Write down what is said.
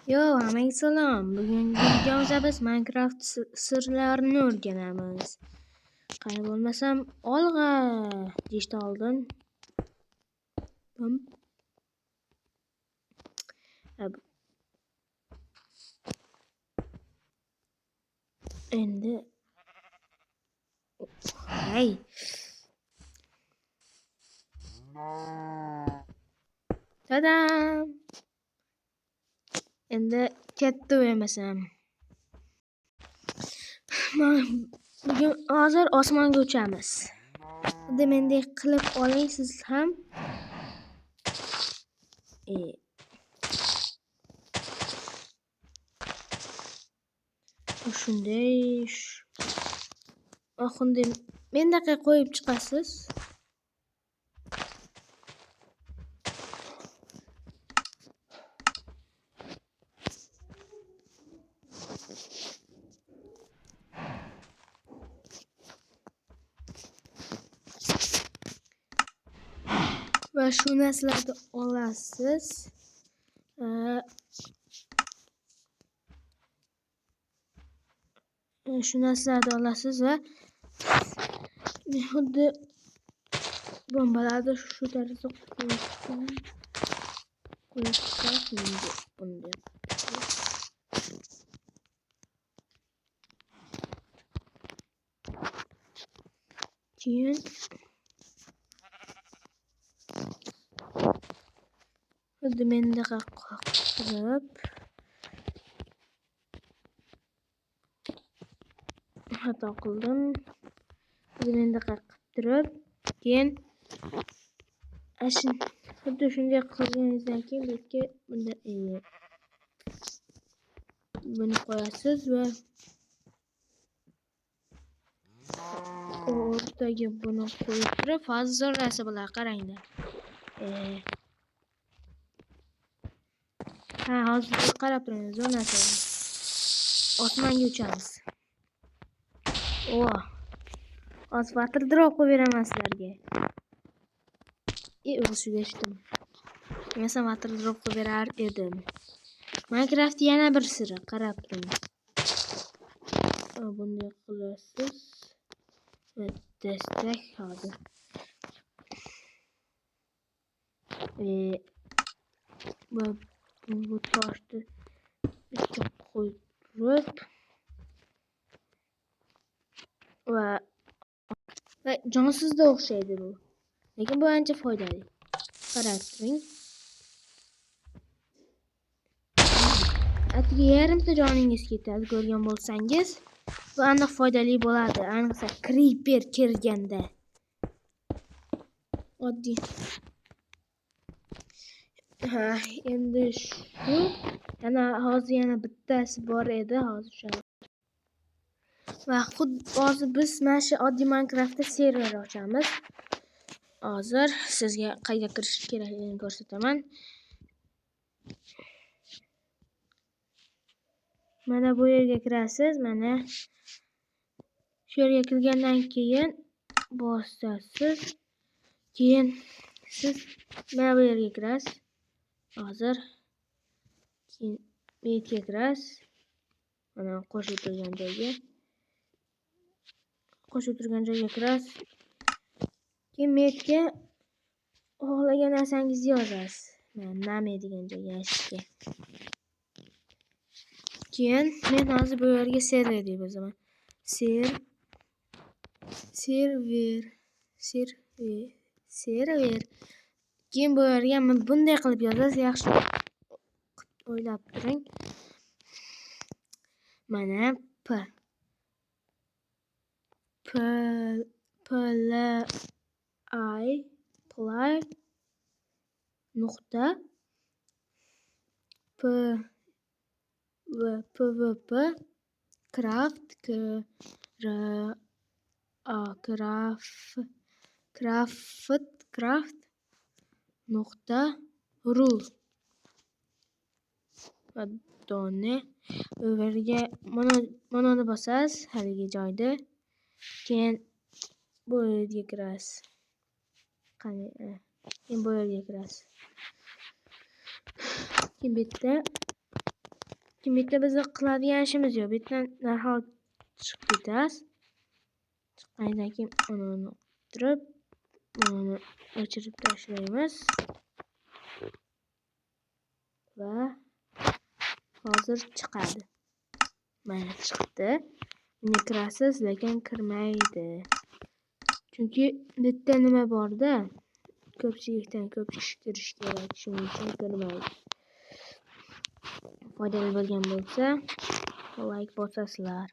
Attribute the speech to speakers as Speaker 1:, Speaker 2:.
Speaker 1: Yo, hammaga salom. Bugungi videomizda biz Minecraft sirlarini o'rganamiz. Qani bo'lmasam olg'a deyishdan oldin endi hey. Tadam! Endi katta o'ymasam. Bugun hozir osmonga uchamiz. Xuddi mendek qilib oling siz ham. Shunday xuddi mendaqa qo'yib chiqasiz. Va shu narsalarni olasiz. Shu narsalarni olasiz va xuddi bombalarni shu tarzda qo'yib chiqasiz. Bunday. Keyin xuddi mendaqa qilib xato qildim. Xuddi mendaqa qilib turib, keyin xuddi shunday qilganingizdan keyin bu yerga bunday buni qo'yasiz va o'rtaga buni qo'yib turib, hozir zo'r narsa bo'ladi, qaranglar. Ha, hozir qarab turing, zo'r narsa. Osmonga uchamiz. O. Hozir water drop qo'yib beraman sizlarga. O'zishga eshitdim. Masalan, water drop qo'yib berar edim. Minecraft yana bir siri, qarab turing. Bunday qilasiz. Va destek hozir. Bu toshni bitta qo'yib turib va jonsizda o'xshaydi bu. Lekin bu ancha foydali. Qarab turing. Atigi yarimta joningiz ketadi ko'rgan bo'lsangiz, bu aniq foydali bo'ladi. Ayniqsa creeper kirganda. Oddiy. Ha, endi shu yana hozir yana bittasi bor edi, hozir shu. Va xuddi hozir biz mana shu oddiy Minecraftda server ochamiz. Hozir sizga qayerga kirish kerakligini ko'rsataman. Mana bu yerga kirasiz, mana shu yerga kirgandan keyin bosasiz. Keyin siz mana bu yerga kirasiz. Hozir keyin bu yerga kirasiz. Mana qo'shib turgan joyga. Qo'shib turgan joyga kirasiz. Keyin bu yerga xohlagan narsangizni yozasiz. Mana name degan joyga yashikka. Keyin men hozir bu yerga server deb yozaman. Server. Keyin bu yerga bunday qilib yozasiz, yaxshi o'ylab turing. Mana P P P L I play nuqta P V P V P craft K R A craft craft nuqta ru va done. Bu yerga mana bosasiz haligi joyda. Keyin bu yerga kirasiz. Qani, keyin bu yerga kirasiz. Keyin bu yerda Keyin bu yerda bizni qiladigan ishimiz yo'q. Bu yerdan darhol chiqib ketasiz. Chiqqandan keyin uni turib, buni o'chirib tashlaymiz. Va hozir chiqadi. Mana chiqdi. Bunga kirasiz, lekin kirmaydi. Chunki bu yerda nima borda? Ko'pchilikdan ko'p kishi kirishi kerak, shuning uchun kirmaydi. Foydali bo'lgan bo'lsa, layk bosasizlar.